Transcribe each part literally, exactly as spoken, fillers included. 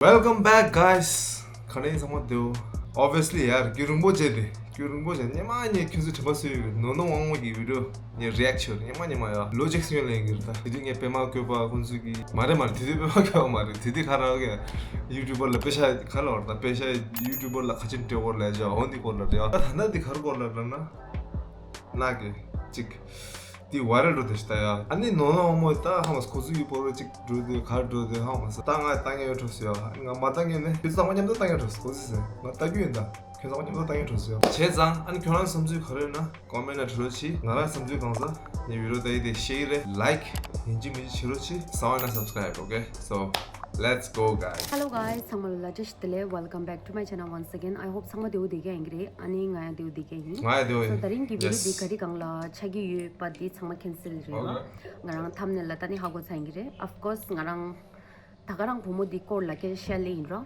Welcome back, guys. ག་རེ་ཡིན་ཚང་མ་བདེ་པོ། Obviously ཡར་རྒྱུན་རིང་པོ་བྱས་ཏེ། རྒྱུན་རིང་པོ་བྱས་ཉི་མ་ཉི་ཁྱོད་ཚོས་དྲན་པ་གསོས་ཡོད་ནོ་ནོ་དབང་མོ་གི་བི་ཌིའོ་ངས་རི་ཨེག་ཊི་བྱས་ཉི་མ་ཉི་མ་ཡ་ལོ་གཅིག་སྔོན་ལ་ཡིན་གྱི་རེད་ད། དེ་དུས་ངས་པད་མ་བཀོད་པ་ཁོང་ཚོས་ཀྱི་མ་རེད་མ་རེད། དེ་དུས་པད་མ་བཀོད་པ་མ་རེད། དེ་དུས་ཁ་རག་གི་ཡུ་ཊུབ་པར་ལ་པེ་ཤ་ག་ལ་བར་ད་པེ་ཤ་ཡུ་ཊུབ་པར་ལ་ཁ་ཆེམས་སྤྲད་བོར་ལས་བྱ་འོ་འདི་སྐོར་ལ་རེད་ཡ། ད་ད་ལྟ་འདི་ག་རེ་སྐོར་ལ་རེད་ན། ནག་གི་གཅིག་དེ་ཝའི་རལ་འགྲོ་དེ་ཞིག་ད་ཡ། ཨ་ནི་ནོ་ནོ་དབང་མོ་ད་ཧ་མ་སོ་ཁོ་ཚོ་ཡུ་པོ་རོ་གཅིག་འགྲོ་དེ་གར་འགྲོ་དེ་ཧ་མ་སོ་ད་ང་ལྟ་ངན་ཡོད་འགྲོ་སོ་ཡ། ཨ་ནི་ང་མ་ལྟ་ངན་ནི་ཁྱོད་ཚང་མ་མཉམ་དུ་ལྟ་ངན་འགྲོ་སོ་ཁོ་ཚོ་ཟེར་ང་ལྟ་རྒྱུ་ཡིན་ད། ཁྱོད་ཚང་མ་མཉམ་དུ་ལྟ་ངན་འགྲོ་སོ་ཡ། བྱས་ཙང་ཨ་ནི་ཁྱོད་རང་བསམ་ཚུལ་ག་རེ་ཡོད་ན་ཀོ་མེན་ཊ་ལ་འབྲི་རོགས་གྱིས། ང་རང་བསམ་ཚུལ་གང་ཟག་ངའི་བི་ཌིའོ་ལྟ་ཡི་དེ་ཤེར་རེ་ལའིཀ་ཡིན་གཅིག་མིན་གཅིག་བྱེད་རོགས་གྱིས། གསང་བ་ན་སབ་སི་ཀ་རའིབ། ཨོ་ཁེ། སོ། Let's go, guys. Hello, guys. ཚང་མ་ལ་བཀྲ་ཤིས་བདེ་ལེགས། Welcome back to my channel once again. I hope ཚང་མ་བདེ་པོ་བསྡད་ཀྱི་ཡིན་གྱི་རེད། ཨ་ནི་ང་ཡང་བདེ་པོ་བསྡད་ཀྱི་ཡིན། ང་ཡང་བདེ་པོ་ཡིན། So ད་རིང་གི་བི་ཌིའོ་འདི་ག་རེ་སྒང་ལ་ཆགས་ཀྱི་ཡོད་པ་འདི་ཚང་མ་ཁྱེད་ཚོས་རེད་བ། ང་རང་ཐམ་ནེལ་ལ་ལྟ་ནས་ཧ་གོ་ཚར་ཡིན་གྱི་རེད། Of course ང་རང་ད་ག་རང་བུ་མོ་འདི་སྐོར་ལ་སྐད་ཆ་བཤད་ལེ་ཡིན་རོ།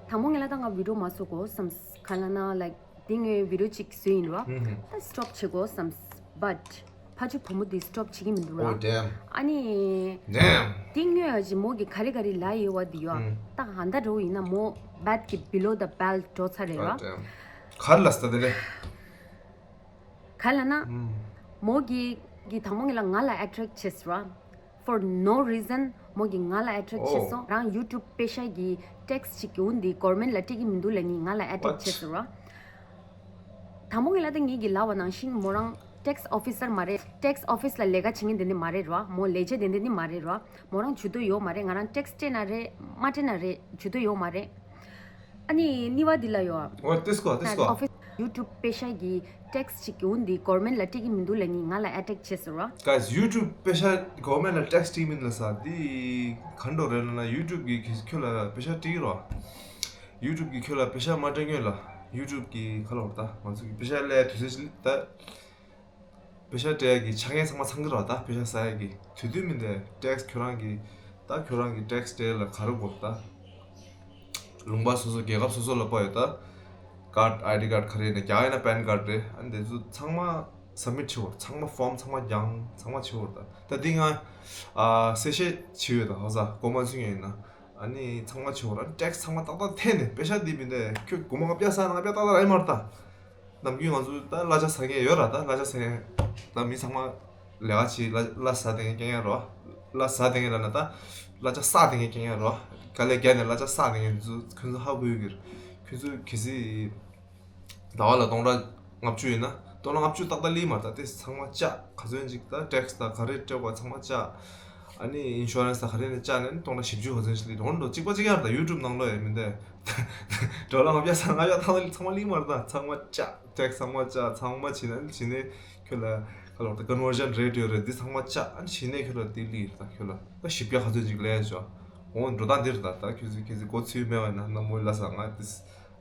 དང་པོ་ངས་ལ་ད་ང་བི་ཌིའོ་མ་བཟོ་གོ་བསམ། ག་ལ་ན་like འདི་ངའི་བི་ཌིའོ་གཅིག་བཟོས་ཡིན་རོ། ད་སི་ཊོབ་བྱེད་གོ་བསམ། But ཕ་ཆུ་བུ་མོ་འདི་སི་ཊོབ་བྱེད་ཀྱི་མི་འདུག་ར། Oh damn. ཨ་ནི། Damn. འདི་ངོས་ཀྱི་མོ་གི་ག་རེ་ག་རེ་ལ་ཡོད་བ་འདི་ཡོ། ད་ཧ་ད་འགྲོ་ཡིན་ན་མོ་བད་ཀྱི་below the belt འགྲོ་ཚར་རེད་ར། Oh damn. གར་ལ་སྟ་དེ་རེད། ག་ལ་ན། མོ་གི་གི་དང་པོ་ངེད་ལ་ང་ལ་ཨེ་ཊེག་བྱེད་སོང་ར། For no reason མོ་གི་ང་ལ་ཨེ་ཊེག་བྱེད་སོང་། རང་ཡུ་ཊུབ་པེ་ཤ་གི་ཊེག་སི་ཅིག་གི་འོ་འདི་གོར་མེན་ཊ་ལ་སྤྲད་ཀྱི་མི་འདུག་ལ་ནི་ང་ལ་ཨེ་ཊེག་བྱེད་སོང་ར། དང་པོ་ངེད་ལ་ད་ངེད་ཀྱི་ལབ་པ་ནང་བཞིན་མོ་རང་ཊེག་སི་ཨོ་ཕི་སར་མ་རེད། ཊེག་སི་ཨོ་ཕི་སི་ལ་ལས་ཀ་བྱེད་མཁན་དེ་འདྲ་མ་རེད་ར། མོ་ལས་བྱེད་དེ་འདྲ་ནི་མ་རེད་ར། མོ་རང་ཇུས་གཏོགས་ཡོད་མ་རེད། ང་རང་ཊེག་སི་སྤྲད་ན་རེད་མ་སྤྲད་ན་རེད་ཇུས་གཏོགས་ཡོད་མ་རེད། ཨ་ནི་གཉིས་པ་འདི་ལ་ཡོད། ཨོ་ཏིས་ཀོ་ཏིས་ཀོ། ཨོ་ཕི་སི་ཡུ་ཊུབ་པེ་ཤ་གི་ཊེག་སི་ཅིག་གི་འོ་འདི་གོར་མེན་ཊ་ལ་སྤྲད་ཀྱི་མི་འདུག་ལ་ནི་ང་ལ་ཨེ་ཊེག་བྱེད་སོང་ར། Guys, ཡུ་ཊུབ་པེ་ཤ་གོར་མེན་ཊ་ལ་ཊེག་སི་སྤྲད་ཀྱི་མི་འདུག་ལ་ས་འདི་ག་འདྲ་རེད་ལབ་ན་ཡུ་ཊུབ་གི་ཁྱོད་ལ་པེ་ཤ་སྤྲད་ཀྱི་རོ། ཡུ་ཊུབ་གི་ཁྱོད་ལ་པེ་ཤ་མ་སྤྲད་སྔོན་ལ་ཡུ་ཊུབ་གི་ཁ་ལོ་ད་ང་ཚོ་གི་པེ་ཤ་ལས་དུས་ཚོད་ཅིག་ད། པེ་ཤ་སྤྲད་ཡག་གི་ཆ་རྐྱེན་ཚང་མ་ཚང་གི་རེད་བ། ད་པེ་ཤ་ཟ་ཡག་གི་དུས་ཚོད་མི་འདྲ། ཊེག་སི་ཁྱོད་རང་གི་ད་ཁྱོད་རང་གི་ཊེག་སི་སྤྲད་ལ་ག་རེ་དགོས་ད། ལུང་པ་སོ་སོ་རྒྱལ་ཁབ་སོ་སོ་ལ་དཔག་ཡོད་ད། ཀར་ཌི་ཨའི་ཌི་ཀར་ཌི་ག་རེ་ཡིན་ན་རྒྱ་གར་ཡིན་ན་པན་ཀར་ཌི་རེད། ཨ་ནི་དེ་ཚོ་ཚང་མ་སབ་མིཊ་བྱེད་དགོས། ཚང་མ་ཕོམ་ཚང་མ་རྒྱང་ཚང་མ་བྱེད་དགོས་ད། ད་འདི་ང་ཨ་གསལ་བཤད་བྱེད་ཡོད་ད། ཧོ་ས་གོ་མ་ཚུན་ཡིན་ན་ཨ་ནི་ཚང་མ་བྱེད་དགོས་ར། ཊེག་སི་ཚང་མ་ཏག་ཏག་འཐེན་ནས་པེ་ཤ་འདི་མི་འདྲ། ཁྱོད་སྒོར་མོ་ལྔ་བརྒྱ་ས་ལྔ་བརྒྱ་ཏག་ཏག་རག་གི་མ་རེད་ད། ནམ་རྒྱུན་ང་ཚོ་ད་གླ་ཆ་ཟ་མཁན་ཡོད་ར། ད་གླ་ཆ་ཟ་མཁན་ད་མི་ཚང་མ་ལས་ཀ་བྱེད། གླ་གླ་ཟ་བསྡད་མཁན་རྐྱང་རྐྱང་རོ། གླ་ཟ་བསྡད་མཁན་ལབ་ན་ད་གླ་ཆ་བསགས་བསྡད་མཁན་རྐྱང་རྐྱང་རོ། དཀའ་ལས་བརྒྱབ་ནས་གླ་ཆ་བསགས་བསྡད་མཁན་ཚོ་ཁྱོད་ཚོ་ཧ་གོ་ཡོད་ཀྱི་རེད། ཁྱོད་ཚོ་གལ་སྲིད་ཟླ་བ་ལ་སྟོང་ཕྲག་ལྔ་བཅུ་ཡིན་ན་སྟོང་ཕྲག་ལྔ་བཅུ་ཏག་ཏག་སླེབས་མ་རེད། ད་དེ་ཚང་མ་བཅག་ག་ཚོད་ཅིག་ད་ཊེག་སི་ད་ག་རེ་སྤྲད་པ་ཚང་མ་བཅག་ཨ་ནི་ཨིན་ཤུ་རན་སི་དང་ག་རེ་ནས་བཅག་ནས་སྟོང་ཕྲག་བཞི་བཅུ་ག་ཚོད་ཞིག་སླེབས་འགྲོ་འགྲོ་གཅིག་པ་གཅིག་རྐྱང་རེད། ད་ཡུ་ཊུབ་ནང་ལོགས་ཡང་མི་འདུག་ཌོ་ལར་ལྔ་བརྒྱ་ས་ལྔ་བརྒྱ་ཐང་ཚང་མ་སླེབས་མ་རེད། ད་ཚང་མ་བཅག་ཊེག་སི་ཚང་མ་བཅག་ཚང་མ་བྱས་ནས་བྱས་ནས་ཁྱོད་ལ་ག་ལབ་ད་ཀོན་ཝར་ཤན་རེ་ཊི་ཡོད་རེད། འདི་ཚང་མ་བཅག་ཨ་ནི་བྱས་ནས་ཁྱོད་ལ་དེ་སླེབས་རེད། ད་ཁྱོད་ལ་ད་བཞི་བརྒྱ་ག་ཚོད་ཅིག་སླེབས་ཡ་ཆོག་འོ་འགྲོ་སྟངས་འདི་རེད། ད་ད་ཁྱོད་ཚོས་ཁྱེད་ཚོས་གོ་ཚོད་མེད་པ་ཡིན་ན་ན་མོའི་ལ་ས་ང་དེ་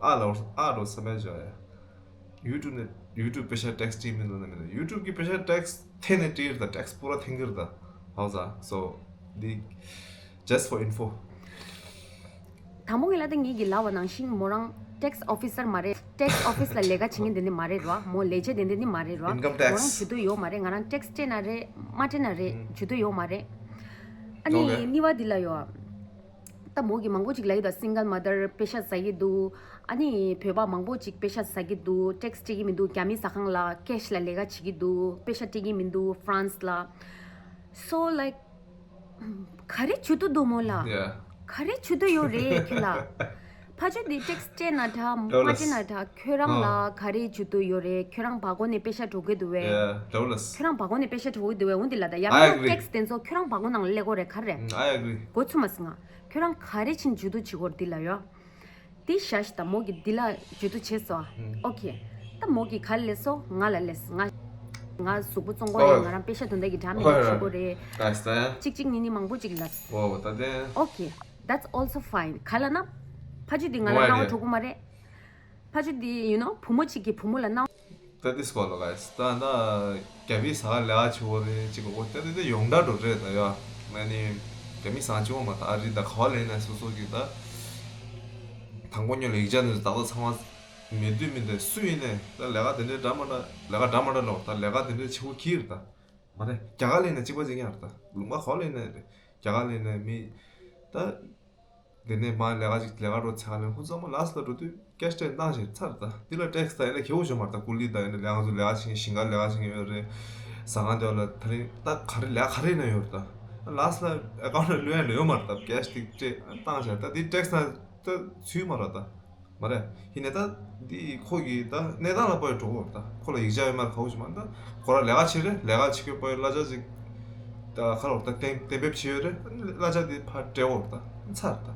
ཨ་ལ་ཨ་འགྲོ་ས་མེད་ཆོག་ཡ། ཡུ་ཊུབ་ནས་ཡུ་ཊུབ་པེ་ཤ་ཊེག་སི་སྤྲད་མིན་ལ་ན་མིན་ཡུ་ཊུབ་གི་པེ་ཤ་ཊེག་སི་འཐེན་ནས་སྤྲད་རེད། ད་ཊེག་སི་པུ་ར་འཐེན་གི་རེད། ད་ཧའོ་ས་སོ་འདི་just for info། དང་པོ་ངེད་ལ་ད་ངེད་ཀྱི་ལབ་པ་ནང་བཞིན་མོ་རང་ཊེག་སི་ཨོ་ཕི་སར་མ་རེད། ཊེག་སི་ཨོ་ཕི་སི་ལ་ལས་ཀ་བྱེད་མཁན་དེ་འདྲ་མ་རེད་ར། མོ་ལས་བྱེད་དེ་འདྲ་ནི་མ་རེད་ར། Income tax. མོ་རང་ཇུས་གཏོགས་ཡོད་མ་རེད། ང་རང་ཊེག་སི་སྤྲད་ན་རེད་མ་སྤྲད་ན་རེད་ཇུས་གཏོགས་ཡོད་མ་རེད། ཨ་ནི་Okay. གཉིས་པ་འདི་ལ་ཡོད། ད་མོ་གི་མང་པོ་ཅིག་ལབ་ཡོད་ད། སིང་གལ་མ་དར་པེ་ཤ་ཟ་གི་འདུག་ཨ་ནི་བོད་པ་མང་པོ་ཅིག་པེ་ཤ་ཟ་གི་འདུག་ཊེག་སི་སྤྲད་ཀྱི་མི་འདུག་རྒྱ་མི་ཟ་ཁང་ལ་ཀེཤ་ལ་ལས་ཀ་བྱེད་ཀྱི་འདུག་པེ་ཤ་སྤྲད་ཀྱི་མི་འདུག་ཧྥ་རན་སི་ལ། So like ག་རེ་ཇུས་གཏོགས་འདུག་མོ་ལ། Yeah. ག་རེ་ཇུས་གཏོགས་ཡོད་རེད་ཁྱོད་ལ། ཕ་ཆོས་འདི་ཊེག་སི་སྤྲད་ན་འདྲ་མ་Dollars. སྤྲད་ན་འདྲ་ཁྱོད་རང་ལ་ཨ་ག་རེ་ཇུས་གཏོགས་ཡོད་རེད། ཁྱོད་རང་བ་གོ་ནས་པེ་ཤ་འགྲོ་གི་འདུག་བས། Yeah, dollars. ཁྱོད་རང་བ་གོ་ནས་པེ་ཤ་འགྲོ་གི་འདུག་བས། འོན་ཏེ་ལ་ད་ཡང་I ན་agree. ཊེག་སི་དེ་ཚོ་ཁྱོད་རང་བ་གོ་ནང་ལ་སླེབས་དགོས་རེད་ག་རེ། Mm, I agree. གོ་ཚུ་མ་སི་ང་། ཁྱོད་རང་ག་རེ་ཕྱིན་ཇུས་གཏོགས་བྱེད་དགོས་རེད་འདི་ལ་ཡོད། དེ་བཞག་ཤི་ད་མོ་གི་འདི་ལ་ཇུས་གཏོགས་བྱས་སོ། ཨོ་ཁེ། ད་མོ་གི་ག་ལ་སོ་ང་ལ་ལས་ང་། ང་གཟུགས་པོ་བཙོང་གོ་རེད། ང་རང་པེ་ཤ་དོན་དག་གི་འདྲ་མི་འདྲ་བྱེད་གོ་རེད། ད་ད་གཅིག་གཅིག་གཉིས་གཉིས་མང་པོ་ཅིག་ལ། ཨོ་ད་དེ། ཨོ་ཁེ། That's also fine. ག་ལ་ན། ཕ་ཆུ་འདི་ང་ལ་No སྣང་བ་idea. འགྲོ་གོ་མ་རེད། ཕ་ཆུ་འདི་you know བུ་མོ་གཅིག་གི་བུ་མོ་ལ་སྣང་བ། ད་དེ་སྐོར་ལ་guys ད་ད་རྒྱ་མི་ཟ་ལ་ཆུ་བོ་རེ་ཅིག་གོ་ད་དེ་དེ་ཡོངས་གྲགས་འགྲོ་རེད་ད་ཡ། ང་ནི་རྒྱ་མི་ཟ་ཆུ་བོ་མ་ད་ཨ་རི་ད་ག་བ་ལེན་ན་སོ་སོ་གི་ད་དང་པོ་ཉོ་ལེགས་ཆ་ནི་ད་ད་ཚང་མ་མེད་དུས་མི་འདི་སུ་ཡིན་ནས་ད་ལས་ཀ་དེ་འདྲའི་འདྲ་མ་འདྲ་ལས་ཀ་འདྲ་མ་འདྲ་ལོག་ད་ལས་ཀ་དེ་འདྲའི་ཆེ་བོ་གི་རེད་ད་མ་རེད། རྒྱ་ག་ལེན་ན་གཅིག་པ་གཅིག་ཡང་རེད་ད་ལུང་པ་ག་བ་ལེན་ན་རེད་རྒྱ་ག་ལེན་ན་མི་ད། དེ་ནས་མར་ལས་ཀ་ཅིག་ལས་ཀ་འགྲོ་ཚར་ལ་ཁོང་ཚང་མ་ལ་སི་ལ་འགྲོ་དུས་ཀེ་ཤི་སྤྲད་བཏང་ཞིག་ཚར། ད་འདི་ལ་ཊེག་སི་ད་ཡིན་ན་ཁེ་བོ་ཞོ་མར་ད་ཀུ་ལི་ད་ཡིན་ན་ལས་ང་ཚོ་ལས་ཀ་བྱེད་མཁན་ཞིང་ཁར་ལས་ཀ་བྱེད་མཁན་ཡོད་རེད། ཟ་ཁང་དེ་ལ་ད་རིང་ད་ག་རེ་ལས་ཀ་ག་རེ་ཡིན་ན་ཡོད་རེད། ད་ལ་སི་ལ་ཨེ་ཀའུན་ཊི་ལ་བླུག་ཡ་ལ་ཡོད་མ་རེད། ད་ཀེ་ཤི་དེ་སྤྲད་བཏང་ཞག་ད་འདི་ཊེག་སི་ན་ད་ཚུད་མ་རེད་ད། མ་རེད། ཡིན་ནའི་ད་འདི་ཁོ་གི་ད་གནས་སྟངས་ལ་དཔག་ཡོད་འགྲོ་གི་རེད། ད་ཁོ་ལ་ཡིག་ཆ་ཡོད་མ་རེད། ག་བོ་ཞིག་མ་ད་ཁོ་རང་ལས་ཀ་བྱེད་རེད། ལས་ཀ་བྱེད་མཁན་དཔག་ཡོད་གླ་ཆ་ཅིག་ད་ཁ་ལོར་ད་གཏན་གཏན་འབེབས་བྱས་ཡོད་རེད། གླ་ཆ་འདི་ཕར་སྤྲད་འོར་ད་ཚར་ད་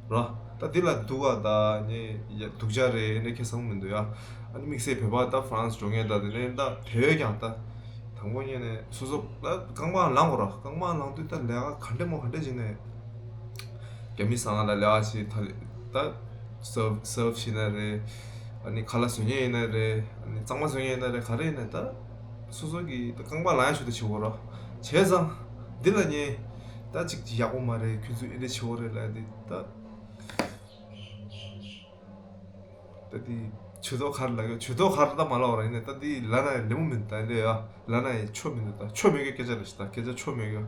ར། ད་འདི་ལ་སྡུག་ག་ད་ནི་ཡ་སྡུག་ཅག་རེད་ནི་ཁེ་བཟང་མི་འདུག་ཡ། ཨ་ནི་དམིགས་བསལ་བོད་པ་ད་ཧྥ་རན་སི་འགྲོ་མཁན་ད་དེ་ནས་ད་དེ་བས་ཀྱང་ད་དང་པོ་ཉིད་ནས་སོ་སོ་ད་རྐང་པ་ལངས་དགོས་ར། རྐང་པ་ལངས་དུས་ད་ལས་ཀ་ག་འདྲ་མོ་ག་འདྲ་བྱས་ནས་རྒྱ་མི་ཟ་ཁང་ལ་ལས་ཀ་བྱེད་ད་ད་སརབ་སརབ་བྱེད་ན་རེད། ཨ་ནི་ཁ་ལག་བཟོ་མཁན་ཡིན་ན་རེད། ཨ་ནི་གཙང་མ་བཟོ་མཁན་ཡིན་ན་རེད། ག་རེ་ཡིན་ན་ད་སོ་སོ་གི་ད་རྐང་པ་ལངས་ཡ་ཞུ་ད་བྱེད་དགོས་ར། བྱས་ཙང་འདི་ལ་ཉེ་ད་ཅིག་ཡག་པོ་མ་རེད། ཁྱོད་ཚོས་ཨེ་འདྲ་བྱེད་དགོས་རེད་ལབ་དེ་ད། ད་དེ་ཇུས་གཏོགས་ག་རེ་ལབ་ཀྱི་ཇུས་གཏོགས་ག་རེ་ད་མ་ལབ་པ་ར། ཡིན་ནའི་ད་དེ་ལབ་ན་ལེགས་པོ་མི་འདུག་ད་འདི་ཡ་ལབ་ན་ཡ་ཆོ་མི་འདུག་ད་ཆོ་མེད་ཀྱི་སྐད་ཆ་རེད་ཤག་ད་སྐད་ཆ་ཆོ་མེད་ཀྱི་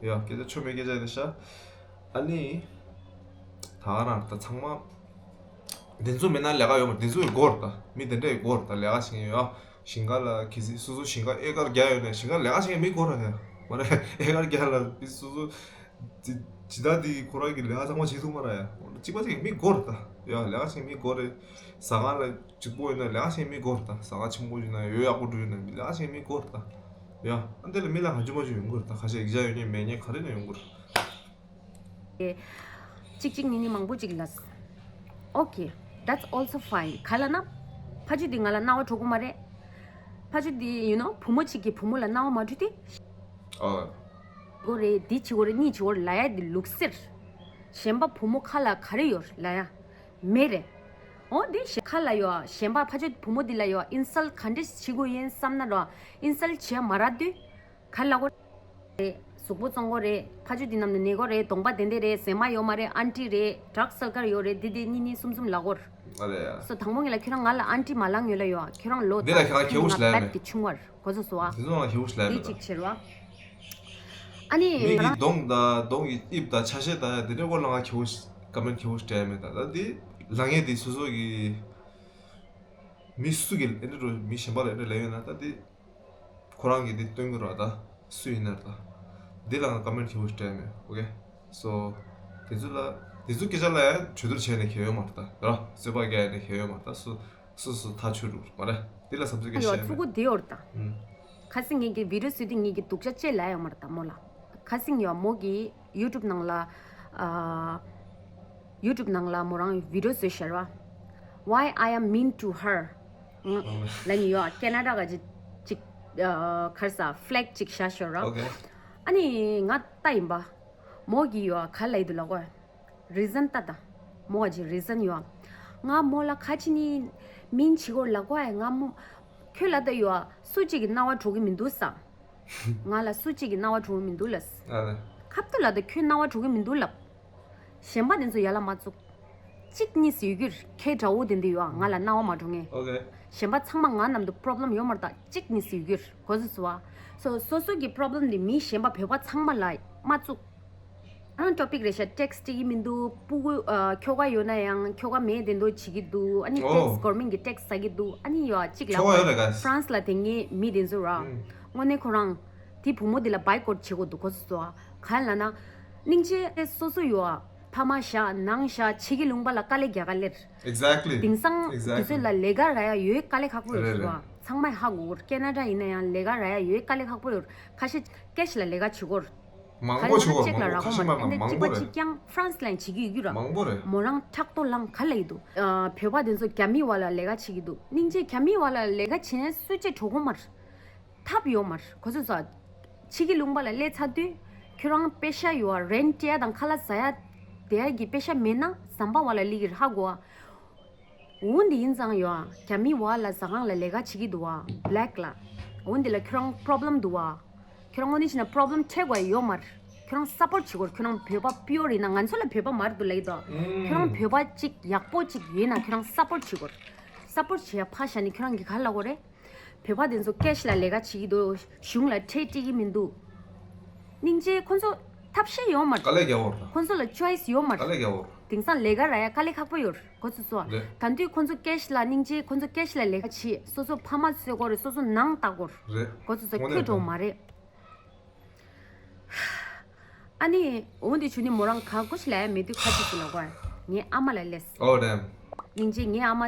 ཡ་སྐད་ཆ་ཆོ་མེད་སྐད་ཆ་རེད་ཤག་ཨ་ནི་ད་ག་རང་ད་ཚང་མ་འདི་ཚོ་མེད་ན་ལས་ཀ་ཡོད་མ་རེད། འདི་ཚོ་ཡི་སྒོར་ད་མི་དེ་འདྲ་ཡི་སྒོར་ད་ལས་ཀ་བྱེད་མཁན་ཡོད་ཡ། ཞིང་ཁ་ལ་གི་སི་སོ་སོ་ཞིང་ཁ་ཨེ་ཀར་བརྒྱ་ཡོད་ནས་ཞིང་ཁ་ལས་ཀ་བྱེད་མཁན་མི་སྒོར་ར་ཡ་མ་རེད། ཨེ་ཀར་བརྒྱ་ལ་མི་སོ་སོ། ཇི་ཇི་ལྟར་དེ་ཁོ་རང་གི་ལས་ཀ་ཚང་མ་བྱེད་ཐུབ་མ་རེད་ཡ། གཅིག་པ་ཅིག་མི་སྒོར་ད་ཡ་ལས་ཀ་བྱེད་མི་སྒོར་རེད། ཟ་ཁང་ལ་གཅིག་པོ་ཡིན་ན་ལས་ཀ་བྱེད་མི་སྒོར་ད། ཟ་ཁང་ཆེན་པོ་ཡིན་ན་ཡོད་ཡག་པོ་འགྲོ་ཡིན་ན་ལས་ཀ་བྱེད་མི་སྒོར་ད་ཡ། ཨ་འདི་ལ་མི་ལ་གང་བྱུང་མ་བྱུང་ཡོང་གི་རེད། ད་ཁ་ཤས་ཡིག་ཆ་ཡོད་མཁན་མེད་མཁན་ག་རེ་ནས་ཡོང་གི་རེད། གཅིག་གཅིག་གཉིས་གཉིས་མང་པོ་ཅིག་ལབ། Okay, that's also fine. ག་ལབ་ན། ཕ་ཆོས་འདི་ང་ལ་རྣ་བ་འགྲོ་གི་མ་རེད། ཕ་ཆོས་འདི་you know བུ་མོ་གཅིག་གིས་བུ་མོ་ལ་རྣ་བ་མ་འགྲོ་དེ། ཨོ། གོ་རེད། འདི་བྱེད་དགོས་རེད། གཉིས་བྱེད་དགོས་རེད་ལབ་ཡ་འདི་ལུགས་སྲོལ། གཞན་པ་བུ་མོ་ཁ་ལ་ག་རེ་ཡོད་ལབ་ཡ་མེད་རེད། འོ་འདི་གཞན་ཁ་ལ་ཡོད་གཞན་པ་ཕ་ཆོས་བུ་མོ་འདི་ལ་ཡོད་ཨིན་སལ་ག་འདྲས་བྱེད་དགོས་ཡིན་བསམ་ན་རོ། ཨིན་སལ་བྱེད་ཡ་མ་རག་དུས། ག་ལབ་དགོས་རེད། གཟུགས་པོ་བཙོང་དགོས་རེད། ཕ་ཆོས་འདི་རྣམས་ནས་ཉོ་དགོས་རེད། གདོང་པ་དེ་འདྲ་རེད། ཟས་མ་ཡོད་མ་རེད། ཨན་ཊི་རེད། ཌག་སར་ཀལ་ཡོད་རེད། འདི་འདི་གཉིས་གཉིས་གསུམ་གསུམ་ལབ་དགོས་རེད། ཨ་ལས་ཡ། སོ་དང་པོ་ངེད་ལ་ཁྱོད་རང་ང་ལ་ཨན་ཊི་མ་ལངས་ཡོད་ལ་ཡོད། ཁྱོད་རང་ལོ་འདི་ལ་ཁྱོད་རང་ཁྱེའུ་ཞིག་ལབ་ཡ་མེད། ཁྱོད་རང་ང་པད་ཀྱི་ཆུང་བར་གོ་ཚོད་སོ་ཨ། འདི་ཚོ་ང་ཁྱེའུ་ཞིག་ལབ་ཡ་འདི་མེད་ད། གཅིག་བྱེད་རོགས་ཨ། ཨ་ནི་མི་ང་གི་རང་གདོང་དང་གདོང་གི་དབྱིབས་དང་ཆ་ཤས་དང་ཡ་འདི་འདྲའི་སྐོར་ལ་ང་ཁྱེའུ་ཞིག་ཀ་མེན་ཊི་ཁྱེའུ་ཞིག་སྤྲད་ཡ་མེད་ད། ད་འདི་ལབ་མཁན་འདི་སོ་སོ་གི་མི་སུ་གི་ཨེ་འདྲ་རོ་མི་གཞན་པ་ལ་ཨེ་འདྲ་ལབ་ཡོད་ན་ད་འདི། ཁོ་རང་གིས་འདི་སྟོན་གྱི་རོགས་ད། སུ་ཡིན་ནར་ད། འདི་ལ་ང་ཀ་མེན་ཊི་ཁྱེའུ་ཞིག་སྤྲད་མེད། ཨོ་ཀེ། སོ། དེ་ཚོ་ལ། དེ་ཚོ་སྐད་ཆ་ལ་ཡང་གྲོས་བསྡུར་བྱས་ནས་གལ་ཡོད་མ་རེད་ད། ར། རྩོད་པ་རྒྱག་ཡ་ནས་གལ་ཡོད་མ་རེད་ད། སོ། སོ་སོ་ཐག་ཆོད་འགྲོ་མ་རེད། འདི་ལ་བསམ་ཚུལ་སྐད་ཆ་ཡོད་བཤད་ཚུ་མེད། གུ་དེ་ཡོད་རེད་ད། ཨུམ། ཁ་སང་ངེད་ཀྱི་བི་ཌི་ཡོ་བཟོས་དུས་ངེད་ཀྱི་སྡུག་ཅག་ཅེས་ལབ་ཡོད་མ་རེད་ད་མོ་ལ། ཁ་སང་ཡོད་མོ་གི་ཡུ་ཊུབ་ནང་ལ། ཨ། ཡུ་ཊུབ་ནང་ལ་མོ་རང་བི་ཌི་ཡོ་བཟོས་ཤར་བ། Why I am mean to her. ང་ལ་ནི་ཡོད་ཀེ་ན་ཌ་ག་ཅིག་ཅིག་ཨ། གར་ས་ཕི་ལེག་ཅིག་བཞག་ཤར་ར། ཨོ་ཀེ། ཨ་ནི་ང་ལྟ་ཡིན་པ། མོ་གི་ཡོད་ག་ལ་ཡི་དུ་ལ་གོ། རི་ཛན་ལྟ་ད། མོ་ག་ཅིག་རི་ཛན་ཡོད། ང་མོ་ལ་ཁ་ཅི་ནི་མིན་ཆི་གོ་ལ་གོ་ཨེ་ང་མོ། ཁྱོད་ལ་ད་ཡོད་སུ་གཅིག་གི་རྣ་བ་འགྲོ་གི་མི་འདུག་ས། ང་ལ་སུ་གཅིག་གི་རྣ་བ་འགྲོ་གི་མི་འདུག་ལ། ཨ་ལ། ཁབ་ཏུ་ལ་ད་ཁྱོད་རྣ་བ་འགྲོ་གི་མི་འདུག་ལབ། གཞན་པ་དེ་ཚོ་ཡ་ལ་མ་བཙུགས། གཅིག་གཉིས་སུ་ཡོད་རྒྱུར་ཁའི་དགྲ་བོ་དེ་འདི་ཡོད་ང་ལ་རྣ་བ་མ་འགྲོ་ངེས། ཨོ་ཀེ། གཞན་པ་ཚང་མ་ང་ནམ་དུ་པོ་རོབ་ལེམ་ཡོད་མ་རེད་ད་གཅིག་གཉིས་སུ་ཡོད་རྒྱུར་གོ་ཚོད་སུ་བ། སོ་སོ་སོ་གི་པོ་རོབ་ལེམ་དེ་མི་གཞན་པ་བོད་པ་ཚང་མ་ལ་མ་བཙུགས། ཨང་ཊོ་པིག་རེ་ཤ་ཊེག་སི་སྤྲད་ཀྱི་མི་འདུག་ཕྲུ་གུ་ཨ། ཁྱོ་ག་ཡོད་ན་ཡང་ཁྱོ་ག་མེད་དེ་འདོད་བྱེད་ཀྱི་འདུག་ཨ་ནི་ཨོ། ཊེག་སི་གོར་མེན་གྱི་ཊེག་སི་ཟ་གི་འདུག་ཨ་ནི་ཡོད་གཅིག་ལ་ཁྱོ་ག་ཡོད་རེད་ག་ཧྥ་རན་སི་ལ་དེ་ངའི་མི་དེ་ཚོ་ར། ཨུམ། དངོས་གནས་ཁོ་རང་དེ་བུ་མོ་དེ་ལ་བྷའི་ཀོཊ་བྱེད་དགོས་འདུག་གོ་ཚོད་སོ། ག་ལ་ན། སྙིང་རྗེ་སོ་སོ་ཡོད། ཕ་མ་བཞག་ནང་བཞག་ཕྱི་གི་ལུང་པ་ལ་དཀའ་ལས་རྒྱག་ག་ལེར། Exactly. དེང་སང་དེ་ཚོ་ལ་ལས་ཀ་རག་ཡ་ཡོད་དཀའ་ལས་ཁག་པོ་ཡོད་རེད་རེད། ཁ་པ། ཚང་མས་ཧ་གོ་གོ་ཀེ་ན་ཌ་ཡིན་ན་ཡང་ལས་ཀ་རག་ཡ་ཡོད་དཀའ་ལས་ཁག་པོ་ཡོད། ཁ་ཤས་ཀེ་ཤི་ལ་ལས་ཀ་བྱེད་གོ། མང་པོ་བྱེད་གོ་མང་པོ་ཁ་ཤས་མ་མང་པོ་རེད། གཅིག་པ་གཅིག་རྐྱང་ཧྥ་རན་སི་ལ་ཡང་བྱེད་ཀྱི་ཡོད་ར། མང་པོ་རེད། མོ་རང་ཕྲག་དོག་ལངས་ག་ལ་ཡིན་འདུག་ཨ། བོད་པ་དེ་ཚོ་རྒྱ་མི་བ་ལ་ལས་ཀ་བྱེད་ཀྱི་འདུག་སྙིང་རྗེ་རྒྱ་མི་བ་ལ་ལས་ཀ་བྱེད་ན་སུ་གཅིག་གྲོགས་པོ་མ་རེད། ཐབས་ཡོད་མ་རེད་གོ་ཚོད་སོ། ཕྱི་གི་ལུང་པ་ལ་སླེབས་ཚར་དུས། ཁྱོད་རང་པེ་ཤ་ཡོད་ཨ་རེན་ཊི་སྤྲད་ཡ་དང་ཁ་ལག་ཟ་ཡ། དེ་ཡ་གི་པེ་ཤ་མེད་ན་ཟམ་པ་བ་ལ་སླེབས་ཀྱི་རེད་ཧ་གོ་ཨ། འོ་འདི་ཡིན་ཙང་ཡོད་ཨ་རྒྱ་མི་བ་ལ་ཟ་ཁང་ལ་ལས་ཀ་བྱེད་ཀྱི་འདུག་ཨ་བྷི་ལེག་ལ། འོ་འདི་ལ་ཁྱོད་རང་པོ་རོབ་ལེམ་འདུག་ཨ། ཁྱོད་རང་དངོས་གནས་བྱས་ན་པོ་རོབ་ལེམ་འཕྲད་དགོས་ཡ་ཡོད་མ་རེད། ཁྱོད་རང་སབ་པོར་ཊི་བྱེད་དགོས་རེད། ཁྱོད་རང་བོད་པ་པིའུར་ཡིན་ན་ང་ཚོ་ལ་བོད་པ་མ་རེད་འདུག་ལབ་ཀྱི་འདུག་ཨ། ཁྱོད་རང་བོད་པ་གཅིག་ཡག་པོ་གཅིག་ཡོད་ན་ཁྱོད་རང་སབ་པོར་ཊི་བྱེད་དགོས་རེད། སབ་པོར་ཊི་བྱེད་ཡ་ཕར་བཞག་ནས་ཁྱོད་རང་གིས་ག་རེ་ལབ་དགོས་རེད། བོད་པ་དེ་ཚོ་ཀེ་ཤི་ལ་ལས་ཀ་བྱེད་ཀྱི་འདུག་གཞུང་ལ་ཁྲལ་སྤྲད་ཀྱི་མི་འདུག་སྙིང་རྗེ་ཁོ་ཚོ་ཐབས་ཤེས་ཡོད་མ་རེད། དཀའ་ལས་རྒྱག་དགོས་རེད། ཁོ་ཚོ་ལ་ཅོའི་སི་ཡོད་མ་རེད། དཀའ་ལས་རྒྱག་དགོས་རེད། དེང་སང་ལས་ཀ་རག་ཡ་དཀའ་ལས་ཁག་པོ་ཡོད་རེད། གོ་ཚོད་སོང་ཨ། རེད། ད་དུས་ཁོང་ཚོ་ཀེ་ཤི་ལ་སྙིང་རྗེ། ཁོང་ཚོ་ཀེ་ཤི་ལ་ལས་ཀ་བྱེད། སོ་སོ་ཕ་མ་གསོ་དགོས་རེད། སོ་སོ་ནང་ལྟ་དགོས་རེད། རེད། གོ་ཚོད་སོང་། དངོས་ཁྱོད་གནས་འགྲོ་དྲང་མ་རེད། ཨ་ནི་འོ་འདི་ཆུ་ནི་མོ་རང་ག་གོ་ཤི་ལ་ཡ་མེད་དུས་ཁ་ཅིག་ཅིག་ལ་གོ་ངའི་ཨ་མ་ལ་སླེབས། Oh damn. སྙིང་རྗེ། ངའི་ཨ་མ་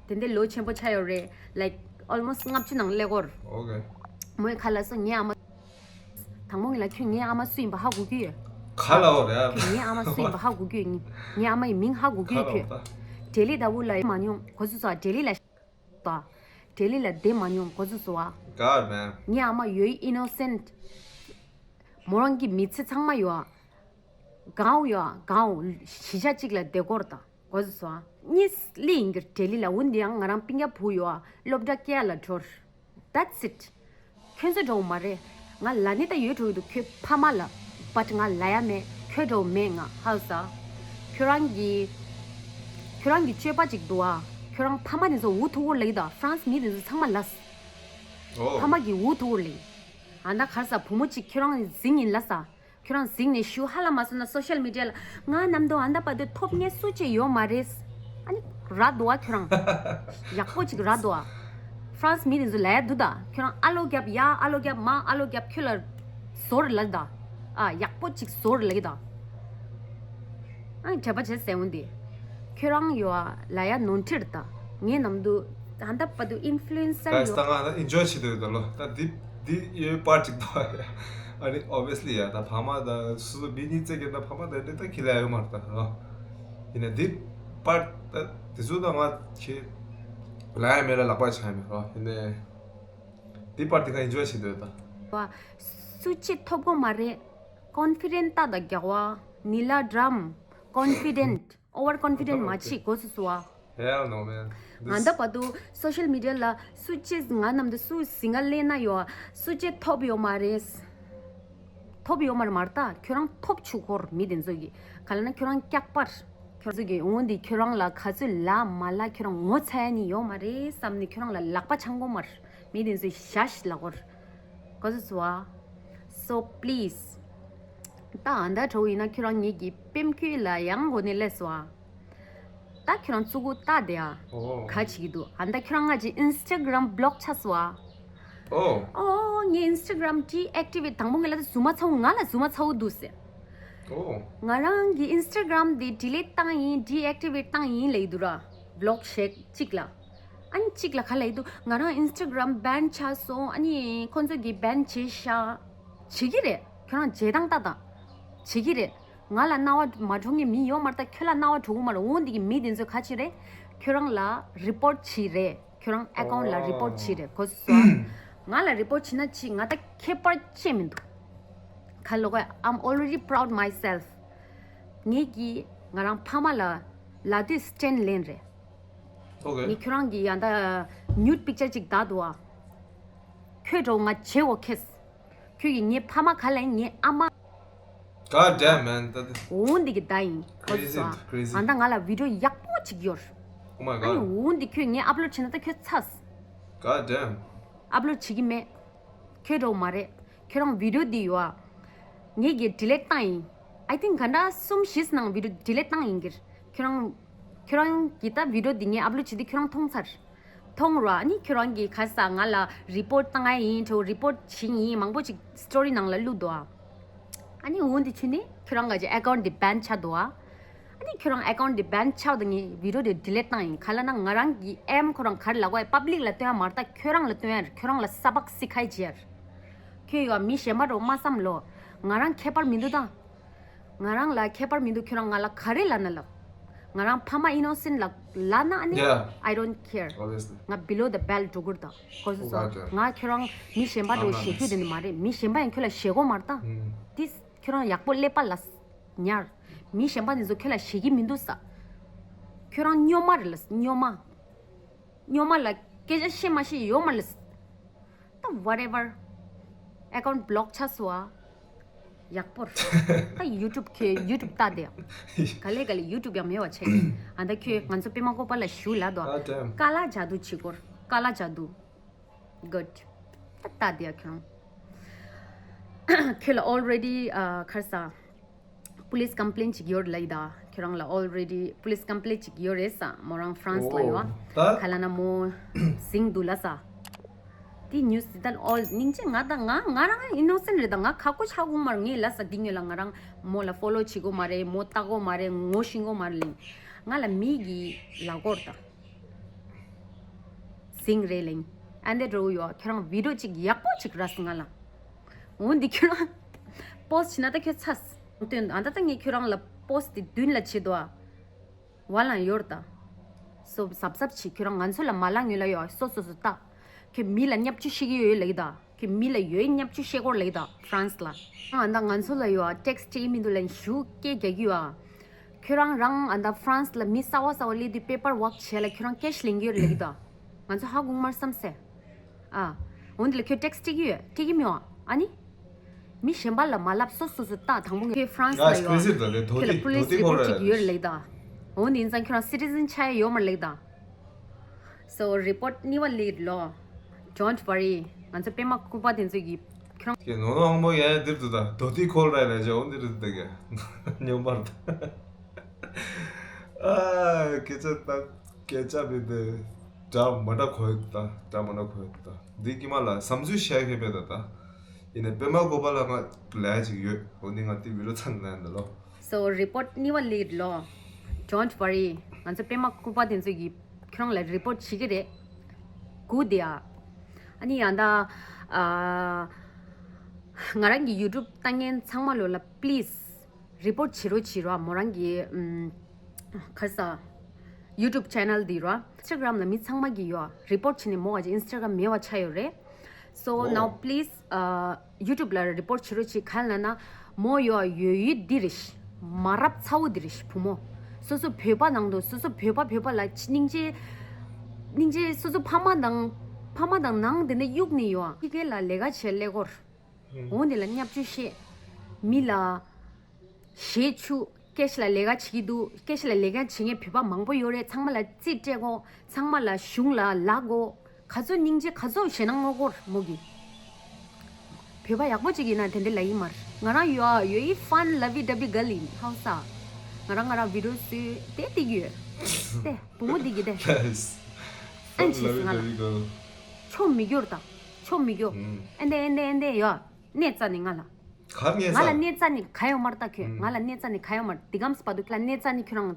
དེ་འདྲའི་ལོ་ཆེན་པོ་ཆགས་ཡོད་རེད། Like almost ལྔ་བཅུ་ནང་སླེབས་ཀྱི་ཡོད་རེད། Okay. མོས་ག་ལབ་སོང་། ངའི་ཨ་མ། དང་པོ་ངེད་ལ་ཁྱོད་ངའི་ཨ་མ་སུ་ཡིན་པ་ཧ་གོ་གི་ཡོད། ག་ལབ་པ་རེད། ཁྱོད་ངའི་ཨ་མ་སུ་ཡིན་པ་ཧ་གོ་གི་ཡོད། ངའི་ངའི་ཨ་མ་ཡི་མིང་ཧ་གོ་གི་ཡོད་ཁྱོད། ལྡི་ལི་ལྟ་བུ་ལ་མ་མྱོང་། གོ་ཚོད་སོང་ཨ། ལྡི་ལི་ལ་ལྡི་ལི་ལ་བསྡད་མ་མྱོང་། གོ་ཚོད་སོང་ཨ། God man. ངའི་ཨ་མ་ཡོད་ཨི་ནོ་སེན་ཊི། མོ་རང་གི་མི་ཚེ་ཚང་མ་ཡོད་ཨ། གང་ཡོད་ཨ། གང་གཞིས་ཆགས་གཅིག་ལ་བསྡད་སྐོར་དང་། གོ་ཚོད་སོང་ཨ། གཉིས་ལི་ཡིན་གྱི་ལྡི་ལི་ལ། འོ་འདི་ཡང་ང་རང་སྤུན་ཀྱག་བུ་ཡོད་ཨ། སློབ་གྲྭ་སྐྱེལ་ལ་འགྲོ། That's it. ཁྱོད་ཚོ་འདྲ་བོ་མ་རེད། ང་ལ་ནི་ད་ཡོད་འགྲོ་གི་འདུག་ཁྱོད་ཕ་མ་ལ། But ང་ལ་ཡ་མེད། ཁྱོད་འདྲ་བོ་མེད། ང་ཧ་གོ་སོང་ཨ། ཁྱོད་རང་གི་ཁྱོད་རང་གི་སྤྱོད་པ་ཅིག་འདུག་ཨ། ཁྱོད་རང་ཕ་མ་དེ་ཚོ་འུ་ཐུག་གོ་ལེ་ད། ཧྥ་རན་སི་མི་དེ་ཚོ་ཚང་མ་ལབ། Oh. ཕ་མ་གི་འུ་ཐུག་གོ་ལེ། ཨ་ད་ག་རེ་ཟེར། བུ་མོ་ཅིག་ཁྱོད་རང་གཟིགས་ཡིན་ལབ་ས། ཁྱོད་རང་གཟིགས་ནས་ཞུ་ཧ་ལ་མ་སོང་ན་སོ་ཤལ་མི་ཌི་ཡ་ལ། ང་ནམ་དུ་ཨ་ད་བར་དུ་ཐོབ་མཁན་སུ་གཅིག་ཡོད་མ་རེད། ཨ་ནི་ར་འདུག་ཨ་ཁྱོད་རང་། ཡག་པོ་ཅིག་ར་འདུག་ཨ། ཧྥ་རན་སི་མི་དེ་ཚོ་ལ་ཡ་འདུག་ད། ཁྱོད་རང་ཨ་ལོ་རྒྱབ། ཡ་ཨ་ལོ་རྒྱབ། མ་ཨ་ལོ་རྒྱབ། ཁྱོད་ལ་ཟོར་ལབ་ད། ཨ་ཡག་པོ་ཅིག་ཟོར་ལབ་ད། ཨ་ནི་དྲན་པ་བྱས་ཟེར་འོང་དེ། ཁྱོད་རང་ཡོད་ཨ་ལ་ཡ་ནོར་འཁྲུལ་ད། ངའི་ནམ་དུ་ཨ་ད་བར་དུ་ཨིན་ཕུ་ལུ་ཨེན་སར་Guys, ཡོད། ད་ང་ད་ཨིན་ཇོའི་བྱེད་འདོད་ད་ལོ། ད་འདི་འདི་ཡོད་པར་ཅིག་ད། ཨ་ནི་obviously ཡ་ད་ཕ་མ་ད་སུ་སུ་མི་གཉིས་བཙལ་གྱི་ད་ཕ་མ་ད་འདི་ད་ཁྱི་ལ་ཡོད་མ་རེད་ད་ལོ། ཡིན་ན་འདི་པར་ད་དེ་ཚོ་ད་ང་ཁྱི་ལ་ཡ་མེད་ལ་ལག་པ་ཆགས་མེད་ལོ། ཡིན་ནའི་འདི་པར་འདི་ང་ཨིན་ཇོའི་བྱེད་འདོད་ད། བ། སུ་གཅིག་ཐོབ་གོ་མ་རེད། ཀོན་ཕི་ཌེན་ཊི་ད་ད་རྒྱག་བ། ནི་ལ་ཌམ། ཀོན་ཕི་ཌེན་ཊི། ཨོ་ཝར་ཀོན་ཕི་ཌེན་ཊི་མ་བྱེད། གོ་སོང་ཨ། Hell no, man. ང་ད་བར་དུ་སོ་ཤལ་མི་ཌི་ཡ་ལ་སུ་གཅིག་ང་ནམ་དུ་སུ་ཟིང་ང་ལེན་ན་ཡོད་ཨ། སུ་གཅིག་ཐོབ་ཡོད་མ་རེད། ཐོབ་ཡོད་མ་རེད་མ་རེད་ད། ཁྱོད་རང་ཐོབ་བཅུག་གོ་མི་དེ་ཚོ་གི། ག་ལབ་ན་ཁྱོད་རང་སྐྱག་པར། ཁྱོད་ཚོ་གི་འོང་དེ་ཁྱོད་རང་ལ་ག་ཚོད་ལབ་མ་ལབ་ཁྱོད་རང་ངོ་ཚ་ཡ་ནི་ཡོད་མ་རེད་བསམ་ནས་ཁྱོད་རང་ལ་ལག་པ་འཆང་གོ་མ་རེད། མི་དེ་ཚོ་ཞ་ཞི་ལབ་གོ་རེད། གོ་སོང་ཨ། So please. ད་ཨ་ད་གྲོགས་ཡིན་ན་ཁྱོད་རང་ངེད་ཀྱི་པེམ་ཁྱོད་ལ་ཡང་གོ་ནས་སླེབས་སོང་ཨ། ད་ཁྱོད་རང་ཙུ་གུ་ལྟ་དེ་ཨ། ཨོ། ག་བྱེད་ཀྱི་འདུག་ཨ་ད་ཁྱོད་རང་ང་ཅི་ཨིན་སི་ཊ་གྷ་རམ་བྷི་ལོག་ཆགས་སོང་ཨ། ཨོ། ཨོ་ངས་ཨིན་སི་ཊ་གྷ་རམ་ཌི་ཨེག་ཊི་ཝེ་ཊི། དང་པོ་ངས་ལབ་ད་ཟུར་མ་ཚ་བོ་ང་ལ་ཟུར་མ་ཚ་བོ་འདུག་ཟེར། ཨོ། ང་རང་གི་ཨིན་སི་ཊ་གྷ་རམ་དེ་ཌི་ལིཊ་བཏང་ཡིན། ཌི་ཨེག་ཊི་ཝེ་ཊི་བཏང་ཡིན་ལབ་ཀྱི་འདུག་ར། བྷི་ལོག་ཞིག་གཅིག་ལ། ཨ་ནི་གཅིག་ལ་ག་ལབ་ཀྱི་འདུག་ང་རང་ཨིན་སི་ཊ་གྷ་རམ་བྷེན་ཆགས་སོང་། ཨ་ནི་ཁོང་ཚོ་གིས་བྷེན་བྱས་ཤག་བྱེད་ཀྱི་རེད། ཁྱོད་རང་བྱེད་སྟངས་ལྟ་དང་། བྱེད་ཀྱི་རེད། ང་ལ་རྣ་བ་མ་འགྲོ་མཁན་མི་ཡོད་མ་རེད་ད། ཁྱོད་ལ་རྣ་བ་འགྲོ་གི་མ་རེད། འོ་འདི་གི་མི་དེ་ཚོས་ག་བྱེད་རེད། ཁྱོད་རང་ལ་རི་པོར་ཊི་བྱེད་རེད། ཁྱོད་རང་ཨེ་ཀའུན་ཊི་ལ་རི་པོར་ཊི་བྱེད་རེད། གོ་སོང་ཨ། ང་ལ་རི་པོར་ཊི་བྱེད་ན་ཅི། ང་ད་ཁྱད་པར་ཅི་མི་འདུག་ག་ལབ་དགོས། I'm already proud myself. ངེད་ཀྱིས་ང་རང་ཕ་མ་ལ་ལ་དུས་སི་ཊེན་ཌི་ལེན་རེད། ཨོ་ཁེ། ངས་ཁྱོད་རང་གི་ཡང་ད་ནིའུ་ཌི་པིག་ཅར་ཅིག་བདག་འདུག་ཨ། ཁྱོད་འགྲོ་ང་བྱེད་འོ་ཁེས། ཁྱོད་ཀྱིས་ངའི་ཕ་མ་ག་ལ་ཡིན། ངའི་ཨ་མ། God damn, man. འོ་འདི་གི་བདག་ཡིན། གོ་Crazy, སོང་། Crazy. ཨ་ད་ང་ལ་བི་ཌི་ཡོ་ཡག་པོ་ཅིག་ཡོད། Oh my ཨ་ནི་God. འོ་འདི་ཁྱོད་ངས་ཨབ་ལོཌ་བྱས་ན་ད་ཁྱོད་ཚར། God damn. ཨབ་ལོཌ་བྱེད་ཀྱི་མེད། ཁྱོད་འགྲོ་མ་རེད། ཁྱོད་རང་བི་ཌི་ཡོ་འདི་ཡོད་ཨ། ངས་ཀྱིས་ཌི་ལིཊ་བཏང་ཡིན། I think ག་འདྲ་གསུམ་བཞི་ནང་བི་ཌི་ཡོ་ཌི་ལིཊ་བཏང་ཡིན་གྱི། ཁྱོད་རང་ཁྱོད་རང་གིས་ད་བི་ཌི་ཡོ་འདི་ངས་ཨབ་ལོཌ་བྱེད་དུས་ཁྱོད་རང་མཐོང་ཚར། མཐོང་ར། ཨ་ནི་ཁྱོད་རང་གིས་ག་ས་ང་ལ་རི་པོར་ཊི་བཏང་ཡ་ཡིན། ཁྱོད་རི་པོར་ཊི་བྱེད་ཡིན། མང་པོ་ཅིག་སི་ཊོ་རི་ནང་ལ་བླུགས་འདུག་ཨ། ཨ་ནི་འོ་འདི་ཕྱིན་ནས་ཁྱོད་རང་ག་ཅིག་ཨེ་ཀའུན་ཊི་འདི་བྷེན་ཆགས་འདུག་ཨ། ཨ་ནི་ཁྱོད་རང་ཨེ་ཀའུན་ཊི་འདི་བྷེན་ཆགས་འདུག་ངས་བི་ཌི་ཡོ་འདི་ཌི་ལིཊ་བཏང་ཡིན། ག་ལབ་ན་ང་རང་གི་ཨེམ་ཁོ་རང་ག་རེ་ལབ་དགོས། པབ་ལིག་ལ་སྟོན་ཡ་མ་རེད་ད། ཁྱོད་རང་ལ་སྟོན་ཡ་རེད། ཁྱོད་རང་ལ་ས་བག་སི་ཁའི་ཇེར། ཁྱོད་ཡོད་མི་གཞན་པ་འགྲོ་མ་བསམ་ལོ། ང་རང་ཁྱད་པར་མི་འདུག་ད། ང་རང་ལ་ཁྱད་པར་མི་འདུག་ཁྱོད་རང་ང་ལ་ག་རེ་ལབ་ན་ལབ། ང་རང་ཕ་མ་ཨི་ནོ་སེན་ཊི་ལབ་ལབ་ན་ཨ་ནི། Yeah. I don't care. Obviously. ང་བི་ལོ་ཌི་བེལ་ཊི་འགྲོ་གི་རེད་ད། གོ་སོང་། Oh, God, yeah. ང་ཁྱོད་རང་མི་གཞན་པ་འགྲོ་I'm not ཞེད་རྒྱུ་དེ་ནི་མ་རེད། མི་གཞན་པ་ཡང་ཁྱོད་ལ་ཞེད་གོ་མ་རེད་ད། Mm. དེ་ཁྱོད་རང་ཡག་པོ་ཀླད་པ་ལ་ཉར། མི་གཞན་པ་དེ་ཚོ་ཁྱོད་ལ་ཞེད་ཀྱི་མི་འདུག་ས། ཁྱོད་རང་སྨྱོན་མ་རེད་ལ་སྨྱོན་མ། སྨྱོན་མ་ལ་སྐད་ཆ་བཤད་མ་ཤེས་ཡོད་མ་ལ། ད་whatever. ཨེ་ཀའུན་ཊི་བྷི་ལོག་ཆགས་སོང་ཨ། ཡག་པོར། ད་ཡུ་ཊུབ་ཁྱོད་ཡུ་ཊུབ་ལྟ་དེ། ག་ལེ་ག་ལེ་ཡུ་ཊུབ་ཡང་མེད་པ་བྱས། ཨ་ད་ཁྱོད་ང་ཚོ་པད་མ་བཀོད་པ་ལ་ཞུ་ལ་དོ། God damn. ཀ་ལ་ཇ་དུ་བྱེད་སྐོར། ཀ་ལ་ཇ་དུ། Good. ད་ལྟ་དེ་ཁྱོད། ཁྱོད་ལ་already ག་རེ་ཟ། པུ་ལིས་ཀམ་པི་ལེན་ཅིག་ཡོད་ལབ་ཡིན་ད། ཁྱོད་རང་ལ་already police complaint ཅིག་ཡོད་རེད་ས། མོ་རང་France ལ་ཡོད་ཨ། ད་ག་ལ་ན་མོ་ཟིང་འདུག་ལ་ས། དེ་news དེ་ད་ཨོལ་སྙིང་རྗེ། ང་དང་ང་ང་རང་innocent རེད། ད་ང་ཁག་པོ་ཆགས་དགོས་མ་རེད། ངས་ལ་ས་འདི་ཉོ་ལ་ང་རང་མོ་ལ་follow བྱེད་དགོས་མ་རེད། མོ་ལྟ་དགོས་མ་རེད། ངོ་ཤེས་དགོས་མ་རེད། ང་ལ་མི་གི་ལ་སྐོར་ད། ཟིང་རེད་ལེང་། ཨ་འདི་འགྲོ་ཡོད། ཁྱོད་རང་video ཅིག་ཡག་པོ་ཅིག་ར་སི་ང་ལ། འོ་འདི་ཁྱོད་རང་post བྱེད་ན་ད་ཁྱོད་ཚ་སྟོན། ཨ་ད་ད་ངས་ཁྱོད་རང་ལ་post དེ་མདུན་ལ་བྱེད་དོ་ཨ། བ་ལང་ཡོར་ད། སོ་གཟབ་གཟབ་བྱེད། ཁྱོད་རང་ང་ཚོ་ལ་མ་ལ་ངུ་ལ་ཡོད་སོ་སོ་སོ་ད། ཁྱོད་མི་ལ་བརྙས་བཅོས་བྱེད་ཀྱི་ཡོད་ལེགས་ད། ཁྱོད་མི་ལ་ཡོད་བརྙས་བཅོས་བྱེད་སྐོར་ལེགས་ད་France ལ། ཨ་ད་ང་ཚོ་ལ་ཡོད་text བྱེད་མི་འདུག་ལན་ཞུ་སྐད་རྒྱག་གི་ཡོད་ཨ། ཁྱོད་རང་རང་ཨ་ད་France ལ་མི་གསར་བ་གསར་བ་སླེབས་དུས་paperwork བྱས་ལ་ཁྱོད་རང་cash ལེན་གྱི་ཡོད་ལེགས་ད། ང་ཚོ་ཧ་གོ་མར་བསམ་སེ། ཨ། འོན་ཏེ་ལ་ཁྱོད་text བྲིས་ཀྱི་ཡོད་བྲིས་ཀྱི་མི་ཡོང་ཨ་ནི། མི་གཞན་པ་ལ་མ་ལབ་སོ་སོ་སོ་ལྟ་དང་པོ་ངས་France ལ་ཡོད་ཨ། ཁྱོད་ལ་police report བྲིས་ཀྱི་ཡོད་ལེགས་ད། འོན་ཏེ་ཡིན་ཙང་ཁྱོད་རང་citizen ཆགས་ཡ་ཡོད་མ་ལེགས་ད། So report ནི་བ་ལེགས་ལོ། Don't worry ང་ཚོ་པད་མ་སྐུ་པ་དེ་ཚོ་གི་ཁྱོད་རང་། ཀྱེ་ནོ་ནོ་ཧང་མོ་ཡ་ཡ་དིར་དུ་ད་དོ་ཏི་ཁོལ་ར་ལ་ཇ་འོན་ཏི་རུ་དི་ག་ཉོ་མར་ད། ཨ་སྐད་ཆ་ད་སྐད་ཆ་མི་འདི་འདྲ་མ་འདྲ་གོ་ཡོད་ད། འདྲ་མ་འདྲ་གོ་ཡོད་ད། འདི་ཀྱི་མ་ལ་བསམ་ཚུལ་བཤད་མཁན་མེད་ད་ད། ཡིན་ནའི་པད་མ་སྐུ་པ་ལ་ང་ལས་ཅིག་ཡོད། འོ་འདི་ང་དེ་video ཚར་ནས་ལ་ལོ། So report ནི་བ་ལེགས་ལོ། Don't worry ང་ཚོ་པད་མ་སྐུ་པ་དེ་ཚོ་གི་ཁྱོད་རང་ལ་report བྱེད་ཀྱི་རེད། གུ་དེ་ཨ། ཨ་ནི་ཡང་ད་ཨ། ང་རང་གི་YouTube ལྟ་མཁན་ཚང་མ་ལོ་ལ་please report བྱེད་རོགས་བྱེད་རོགས་མོ་རང་གི་ཨམ། ག་རེ་ཟ། YouTube channel འདི་རོ། Instagram ལ་མི་ཚང་མ་གི་ཡོད་report བྱེད་ནས་མོ་བ་ཅི་Instagram མེད་བ་ཆ་ཡོད་རེད། So now please ཨ། YouTube ལ་report བྱེད་རོགས་བྱེད་ག་ལ་ན་མོ་ཡོད་ཡོད་ཡོད་འདི་རེད་ཤི། མ་རབས་ཚ་བོ་འདི་རེད་ཤི་བུ་མོ། སོ་སོ་བོད་པ་ནང་དུ་སོ་སོ་བོད་པ་བོད་པ་ལ་ཅི་སྙིང་རྗེ། སྙིང་རྗེ་སོ་སོ་ཕ་མ་དང་ཕ་མ་དང་ནང་དེ་ནས་གཡུག་ནས་ཡོད་ཨ། ཁྱི་སྐད་ལ་ལས་ཀ་བྱེད་ཀླད་ཀོར། འོ་འདི་ལ་བརྙས་བཅོས་བཤད། མི་ལ་ཞེ་ཆུ། སྐད་ཆ་ལ་ལས་ཀ་བྱེད་ཀྱི་འདུག་སྐད་ཆ་ལ་ལས་ཀ་བྱེད་མཁན་བོད་པ་མང་པོ་ཡོད་རེད། ཚང་མ་ལ་རྩིས་སྤྲད་གོ། ཚང་མ་ལ་གཞུང་ལ་ལག་གོ། ག་ཚོད་སྙིང་རྗེ་ག་ཚོད་ཞེ་ན་ངོ་ཀོར་མོ་གི། བོད་པ་ཡག་པོ་ཅིག་ཡིན་ན་དེ་འདྲ་ལ་ཡིན་མར། ང་རང་ཡོ་ཡོ་ཡི་fun lovey dovey girl ཡིན་ཧའོ་ས། ང་རང་ང་རང་video བཟོས་དེ་ཏིག་ཡོད། དེ་བུ་མོ་འདི་གི་དེ། ཨན་ཆི་ང་ལ་ཆོ་མི་འགྱུར་དང་ཆོ་མི་འགྱུར། ཨན་དེ་ཨན་དེ་ཨན་དེ་ཡོ། གནས་རྩ་ནི་ང་ལ། གར་ངས་ང་ལ་ས་གནས་རྩ་ནི་ག་ཡོད་མར་ལྟ་ཁྱོད། ང་ལ་གནས་རྩ་ནི་ག་ཡོད་མར་འདི་གམ་སྤ་དུ་ཁྱོད་ལ་གནས་རྩ་ནི་ཁྱོད་རང་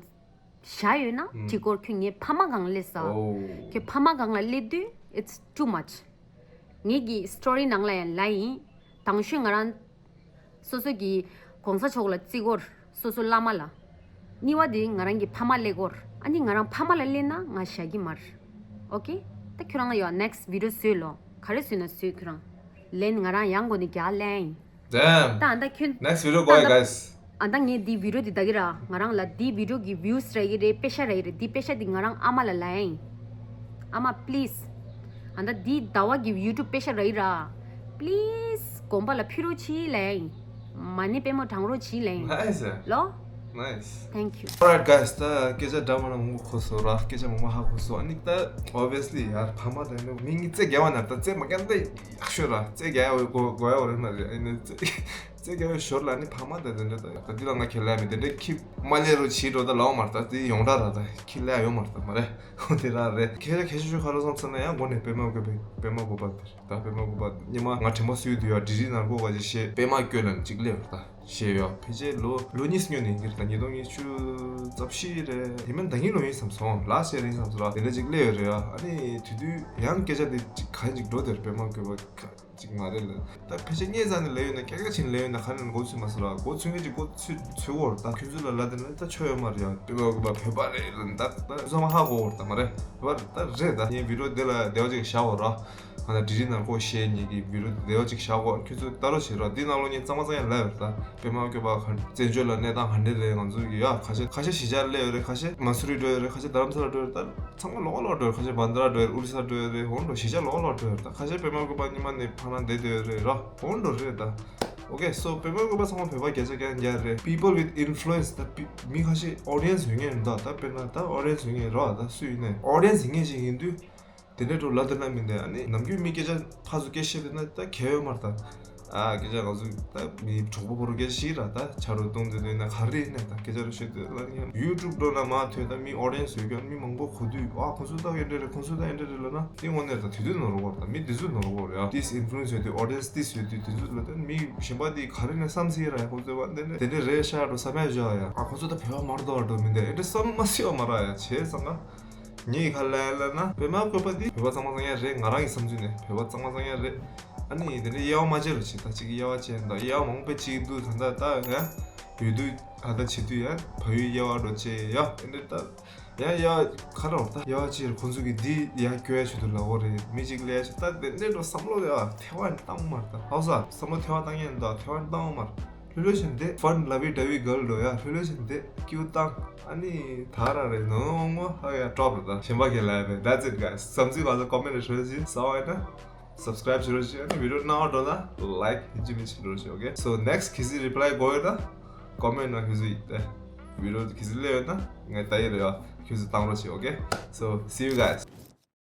བཞག་ཡོད་ན་ཅི་སྐོར་ཁྱོད་ངའི་ཕ་མ་གང་ལས་ས། ཨོ། ཁྱོད་ཕ་མ་གང་ལ་སླེབས་དུས་it's too much། ངེད་ཀྱི་story ནང་ལ་ཡང་ལ་ཡིན། དང་ཤོས་ང་རང་སོ་སོ་གི་གོང་ས་མཆོག་ལ་བརྩི་སྐོར། སོ་སོ་བླ་མ་ལ། གཉིས་པ་དེ་ང་རང་གི་ཕ་མ་སླེབས་སྐོར། ཨ་ནི་ང་རང་ཕ་མ་ལ་སླེབས་ན་ང་བཞག་གི་མར། ཨོ་ཀེ། ད་ཁྱོད་རང་ཡོ་next video བཟོས་ལོ། ག་རེ་བཟོས་ན་བཟོས་ཁྱོད་རང་། ལན་ང་རང་ཡང་གོ་ནི་རྒྱག་ལན། Damn. ད་ཨ་ད་ཁྱོད། Next video go ahead, guys. ཨ་ད་ངས་འདི་video འདི་ད་གི་ར་ང་རང་ལ་འདི་video གི་views ར་ཡི་རེད། པེ་ཤ་ར་ཡི་རེད། འདི་པེ་ཤ་འདི་ང་རང་ཨ་མ་ལ་ལ་ཡིན། ཨ་མ་please། ཨ་ད་འདི་ཟླ་བ་གི་YouTube པེ་ཤ་ར་ཡི་ར། Please དགོན་པ་ལ་ཕུལ་རོགས་བྱེད་ལ་ཡིན། མ་ཎི་པད་མོ་བགྲང་རོགས་བྱེད་ལ་ཡིན། Nice. ལོ། Nice. Thank you. Alright, guys. ད་སྐད་ཆ་འདྲ་མ་འདྲ་མང་པོ་གོ་སོང་ར། སྐད་ཆ་མང་པོ་ཧ་གོ་སོང་། ཨ་ནི་ད་obviously ཡར་ཕ་མ་དང་ནི་མི་གཉིས་རྩེ་རྒྱག་པ་ན་ད་རྩེ་མ་རྒྱག་ན་ད་ཡག་ཤོས་ར། རྩེ་རྒྱག་ཡ་དགོས་དགོས་ཡ་རེད་མ་རེད། ཨ་ནི་རྩེ་རྩེ་རྒྱག་པའི་ཞོར་ལ་ནི་ཕ་མ་དང་དེ་འདྲ་ད་ད་འདི་ལ་ང་ཁས་ལེན་མི་དེ་འདྲ་ཁྱི་མ་ལས་རོ་བྱིས་འགྲོ་ད་ལའོ་མར་ད་དེ་ཡོང་གྲ་ར་ད་ཁྱི་ལས་ཡོད་མར་ད་མ་རེད། ཁོ་དེ་ར་རེད། ཁྱེད་ར་ཁྱེད་ཤོད་ཤོད་ཁ་ར་སོང་ཚར་ན་ཡང་མགོ་ནས་པད་མ་དགོས་པའི་པད་མ་དགོས་པ་དེ་རེད། ད་པད་མ་དགོས་པ་ཉི་མ་ང་དྲན་པ་སུས་དུ་ཡ་འབྲི་རི་ནར་གོ་ག་ཅིག་བཤད་པད་མ་སྐྱོད་ལ་ཅིག་སླེབས་ར་ད་བཤད་ཡོད། ཕལ་ཆེར་ལོ་ལོ་གཉིས་སྔོན་ནས་འདིར་ད་ཉིས་སྟོང་ཉི་ཤུ་རྩ་བཞི་རེད། ཡིན་མིན་ད་གིན་ལོ་ཡིན་བསམ་སོང་ལ་ཤེར་ཡིན་བསམ་སོང་ར་དེ་འདྲ་ཅིག་སླེབས་ཡོད་རེད་ཡ། ཨ་ནི་དུས་དུས་ཡང་སྐད་ཆ་དེ་ཅིག་ག་ཅིག་འགྲོ་དེར་པད་མ་སྐྱོད་པ་ཅིག་མ་རེད་ལ། ད་ཕལ་ཆེར་ངས་རྩ་ནས་ལས་ཡོད་ན་ཀྱག་ཀྱག་ཕྱིན་ལས་ཡོད་ན་ག་ནས་མགོ་ཚོད་མ་སོང་ར་མགོ་ཚོད་མཁན་ཅིག་མགོ་ཚོད་ཚོད་གོ་ར་ད་ཁྱོད་ཚོ་ལ་ལ་དེ་ན་ད་ཆོ་ཡོད་མ་རེད་ཡ། པད་མ་སྐྱོད་པ་བོད་པ་རེད་ལ་ད་ད་བསམ་ཧ་གོ་ར་ད་མ་རེད་བར་ད་རེད། ད་ངས་བི་རོ་དེ་ལ་བདེ་བ་ཅིག་བཞག་གོ་ར། ང་ད་འབྲི་རི་ནང་ལྐོག་བཤད་ཉེ་གི་བི་རོ་བདེ་བ་ཅིག་བཞག་གོ། ཁྱོད་ཚོས་ལྟ་རོགས་བྱེད་རོགས། འདི་ནང་ལོགས་ངས་གཙང་མ་གཙང་ཡང་ལབ་ཡོད་རེད་ད། པད་མ་སྐྱོད་པ་ག་བཙན་བྱོལ་ལ་གནས་སྟངས་ག་འདྲ་རེད། ང་ཚོ་གི་ཡ་ཁ་ཤས་ཁ་ཤས་གཞིས་ཆགས་སླེབས་ཡོད་རེད། ཁ་ཤས་མ་སུ་རི་འགྲོ་ཡོད་རེད། ཁ་ཤས་རྡ་རམ་ས་ལ་འགྲོ་ཡོད་རེད། ད་ཚང་མ་ལོགས་ལོགས་འགྲོ་ཡོད། ཁ་ཤས་བན་དྷ་ར་འགྲོ་ཡོད་རེད། ཨོ་རི་ས་འགྲོ་ཡོད་རེད། འོང་འགྲོ་གཞིས་ཆགས་ལོགས་ལོགས་འགྲོ་ཡོད་རེད་ད། ཁ་ཤས་པད་མ་སྐྱོད་པ་ཉི་མ་ནས་ཕ་ན་བསྡད་བསྡད་ཡོད་རེད་ར། འོང་འགྲོ་རེད་ད། Okay, so པད་མ་སྐྱོད་པ་ཚང་མ་བོད་པ་བརྒྱ་ཆ་བརྒྱ་རེད། People with influence ད་པི་མི་ཁ་ཤས་audience ཡོད་མཁན་རེད་ད། ད་དཔེར་ན་ད་audience ཡོད་མཁན་རེད་བ། ད་སུ་ཡིན་ནའི་audience ཡིན་མཁན་ཞིག་ཡིན་དུས། དེ་འདྲའི་འགྲོ་ལ་དེ་ན་མི་འདུག་ཨ་ནི་ནམ་རྒྱུན་མི་སྐད་ཆ་ཕར་ཚུར་སྐད་བཤད་དེ་ན་ད་གལ་ཡོད་མ་རེད་ད། ཨ་སྐད་ཆ་ང་ཚོ་ད་མི་གྲོགས་པོ་ཕོ་རོ་སྐད་ཤེས་ར། ད་ཆ་རོགས་གཏོང་དུས་དུས་ན་ག་རེ་ནས་ད་སྐད་ཆ་རོ་བཤད་དུས་ལ་ནི་ཡུ་ཊུབ་འགྲོ་ན་མ་ཐོས། ད་མི་ཨོ་ཌི་ཡེན་སི་ཡོད་ཀྱང་མི་མང་པོ་གོ་དུས། ཨ་ཁོང་ཚོ་ད་ཡིན་འདྲ་རེད། ཁོང་ཚོ་ད་ཡིན་འདྲ་རེད་ལ་ན། དེ་དངོས་གནས་ད་དུས་དུས་ནོར་གོ་ར། ད་མི་དེ་ཚོ་ནོར་གོ་ར། ཡ་ཏིས་ཨིན་ཕུ་ལུ་ཨེན་སི་ཡོད་དུས་ཨོ་ཌི་ཡེན་སི་ཏིས་ཡོད་དུས་དེ་ཚོ་ལ་ད་མི་གཞན་པ་དེ་ག་རེ་ནས་བསམ་སྲིད་ར། ཡ་ཁོང་ཚོ་བ་འདི་ནས་དེ་འདྲ་རེད་ཤག་འགྲོ་བསམ་ཡ་བཞག་ཡ། ཨ་ཁོང་ཚོ་ད་བོད་པ་མ་རེད་དོ་འགྲོ་མི་འདི་འདྲ་བསམ་མ་སྲིད་པ་མ་ར། ཡ་བྱས་ཙང་ཀ་ངས་ག་ལ་ལ་ན་པད་མ་བཀོད་པ་འདི་བོད་པ་གཙང་མ་གཙང་ཡ་རེད། ང་རང་གི་བསམ་ཚུལ་ནས་བོད་པ་གཙང་མ་གཙང་ཡ་རེད། ཨ་ནི་དེ་འདྲ་དབྱེ་བ་མ་བྱེད་རོགས་བྱེད། ད་གཅིག་དབྱེ་བ་བྱས་འདུག་དབྱེ་བ་མང་པོ་གཅིག་འདུག་ད་ད་ད་ཡ་ཡོད་དུས་ཨ་ད་བྱེད་དུས་ཡ་བལ་ཡུལ་དབྱེ་བ་འགྲོ་བྱེད་ཡ་དེ་འདྲ་ད། ཡང་ཡ་ཁ་རོག་ད་ཡ་ཅིར་ཁོང་ཚོ་གི་འདི་ཡ་སྐྱོ་ཡ་ཆུ་དུ་ལ་འོ་རེད། མི་གཅིག་ལས་ཆུ་ད་དེ་འདྲ་འགྲོ་བསམ་བློ་ཡ་ཐེ་བ་བཏང་མར་ད་ཧའོ་ས་བསམ་བློ་ཐེ་བ་བཏང་ཡན་ད་ཐེ་བ་བཏང་མར་ལྷོད་ལྷོད་བཞིན་དེ་ཧྥན་ལ་བི་ད་བི་གལ་འགྲོ་ཡ་ལྷོད་ལྷོད་བཞིན་དེ་ཀྱུ་བཏང་ཨ་ནི་ད་ར་རེད་ནོ་ངོ་ཧ་ཡ་སྤྲོ་ར་ད་ཞེན་པ་གས་ལ་ཡ་བས། That's it guys. བསམ་ཚུལ་ག་ཚོད་ཀོ་མེན་ཊི་ཧྲོལ་ཞིག་ས་བ་ཡ་ན་སབ་སི་ཀ་རེབ་བྱེད་རོགས་བྱེད། ཨ་ནི་བི་ཌི་ཡོ་སྣང་བ་འགྲོ་ན་ལའིཀ་ཡིན་གཅིག་མིན་གཅིག་འགྲོ་རོགས་བྱེད། Okay, so next གལ་སྲིད་རི་པི་ལའི་དགོས་ཡོད་ན་ཀོ་མེན་ཊི་ནང་ཁྱོད་ཚོ་ཡིན་ཏེ་བི་ཌི་ཡོ་གལ་སྲིད་སླེབས་ཡོད་ན་ངས་ལྟ་ཡི་རེད་ཡ། ཁྱོད་ཚོ་བཏང་རོགས་བྱེད། Okay, so see you guys.